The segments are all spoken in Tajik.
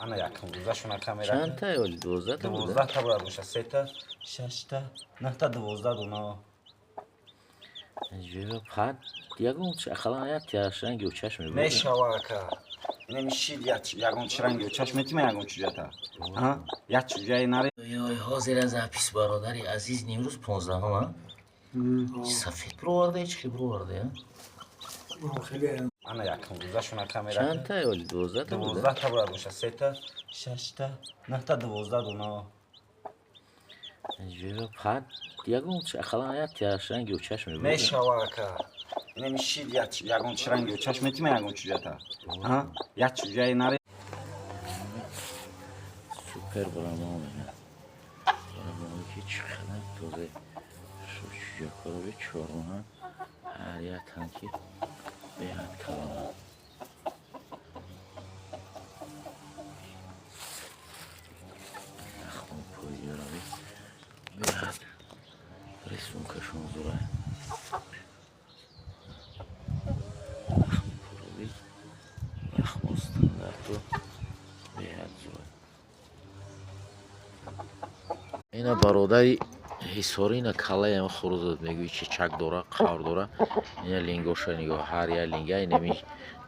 Ана якум рӯзашона камера. Чанд та ё 12 та? 12 та бояд боша. 3 та, 6 та, 9 та, 12 дона. Ҷо фақат ягон ақаллан як тяш ранги учаш мебуд. Мешава, ака. Инами шид ягон чи ранги учаш метима, ягон чуҷата. А? Як чуҷаи наре. Ёй, ҳозир аз апис, бародари азиз, нимрӯз 15-ум, а? Сафед бироварда, чӣ бироварда, а? Ана якум рӯзашона камера. Чанд та ё 12 та? 12 та бояд боша. 3 та, 6 та, 9 та, 12 дона. Ҷо фақат ягон ақаллан як тяш ранги учаш мебуд. Мешава, ака. Инами шид ягон чи ранги учаш метима, ягон чуҷата. А? Як чуҷаи наре. Супер барамо мега. Барамо ки чӣ қадар тоза. Чуҷакҳоро би чормоҳа ҳар як танки беҳад калона. Ахмон пойёрави беҳад рисункашон зура. Ахмпурови лахмо стандарту беҳад зура. Ина бародари ҳисори, ина калаям хурӯзад, мегӯи чи чак дора, қавр дора. Ина лингоша нигоҳ, ҳар як линга инами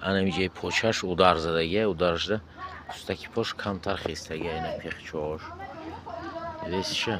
анами ҷои почаш удар задагия, удар шуда пустаки пош камтар хестагия, ина пехчош весиша.